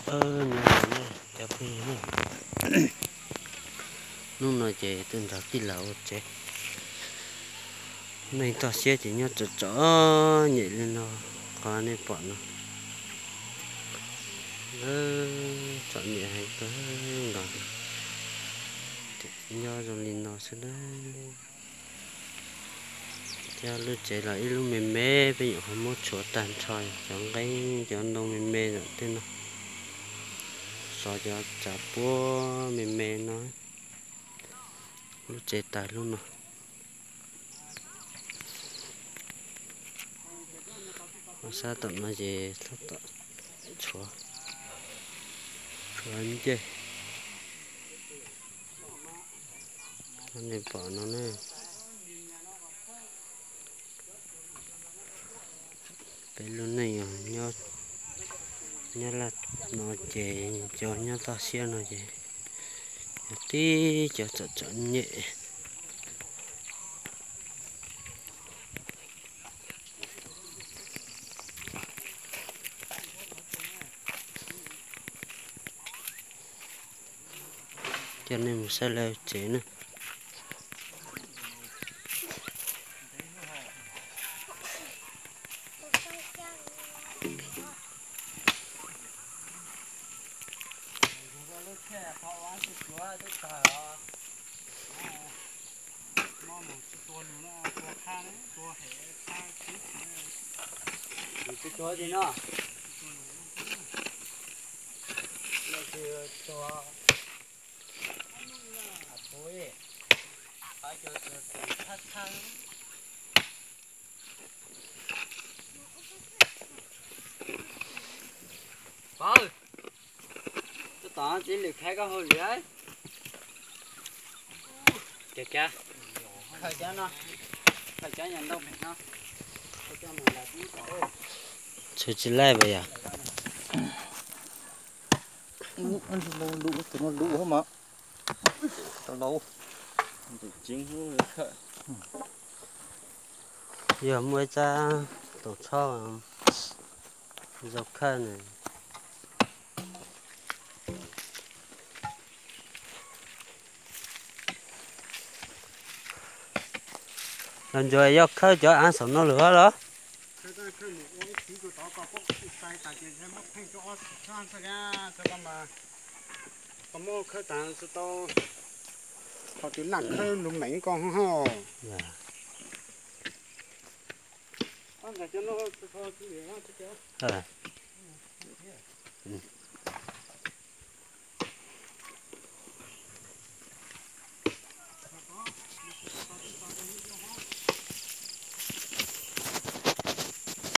Nyob zoo cov phooj ywg, hnub no ces tuaj nrog tij laug ua tsev. Neeg toj siab ces nyob txom txom nyem li no, qhov nej pom no. Txom nyem heev kawg nkaus, nyob zoo li no xwb na. Cov lub tsev los ib lub me me, peb nyuam qhuav muab tshuav tag nrho cov nqeeb cov ntoo me me ntawm tej no, xov cov tsav puab me me no. Lub tsev tas lub no. Sab tom no ces tshuav, tshuav ncej. Nej pom no na, peb lub neej nyob laj no ces cov nyob toj siab no ces yog tib cov txom txom nyem. Coj nej mus saib lawv tsev na. Pov, tuaj tom txiv lwm khaib koj hauj lwm. Khaws cov no, khaws cov nyuag ntoo pem no, khaws cov no los tib tau. Txhwv tsis laij pas yog? Tus no luv mas. Yog muaj ib tsab taus tshob zoo khawj na. Los ntsuag yog khawb cov av saum no lawm los? Tau muab khawb tas ho tus naj khawb lus meem ko ho.